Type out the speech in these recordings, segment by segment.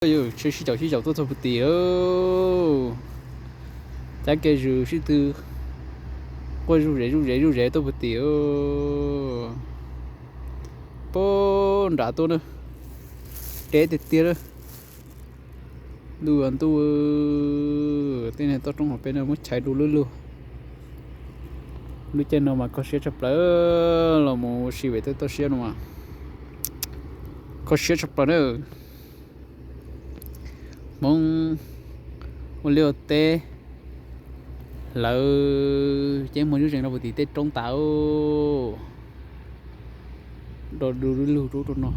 Yus tsheb sib caum sib caum tuaj txog puag tim. Cab kev zus sib tw quaj zuj zus zuj zus zuj zus tuaj puag tim. Puag nram tuaj na, deb tiag tiag na. Ntuj, ntuj, tej niag toj roob hauv peb no muab chais du lug lug. Lub caij no mas kho siab tshaj plaws, los mus ua si pem tej toj siab no mas kho siab tshaj plaws na. Hmoob ua liaj ua teb, lawv ceeb muag zuj zees rau puag tim tej roob tas. Do du lug rau no.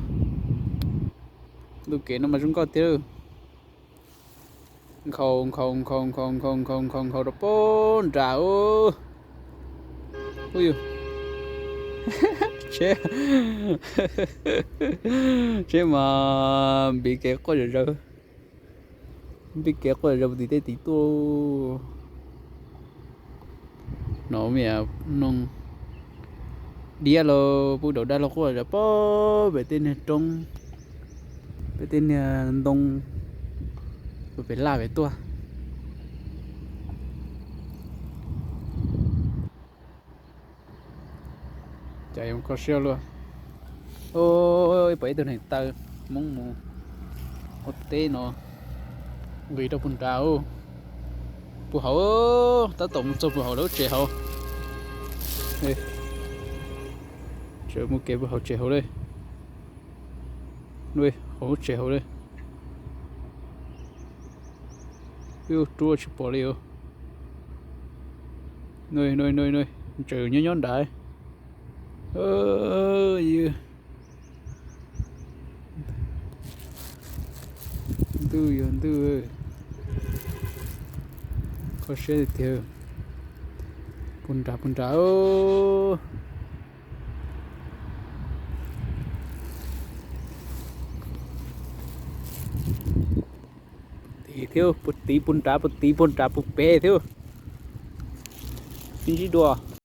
Ntu kev no mas zoo nkauj tiag. Nkhaus nkhaus nkhaus nkhaus nkhaus nkhaus nkhaus nkhaus rau puag nram. Ub, tsheb, tsheb mas npiv kev quaj zom zaws, npiv kev quaj zom zaws puag tim tej tid tuaj. No me noog diab los puag daus dab los quaj zom zaws pem tej niag roob, pem tej niag ntoo, pem laj pem tuaj. Cas yuav kho siab luaj. Pom ib tug neeg taw Hmoob mus ua teb no, nqis rau puag nrad, puag hauv, tab tom mus txog puag hauv lawv lub tsev hauv. Tseem mus kev puag hauv tsev hauv li, hauv lub tsev hauv li. Ub, ruaj tsis pom li os. Ntsaws nyob nyob nrad. Ntuj, yuav ntuj, kho siab tiag tiag. Puag nrad puag nrad. Tid thiab, puag tid puag nrad, puag tid puag nrad puag pem thiab. Sib ntsib dua.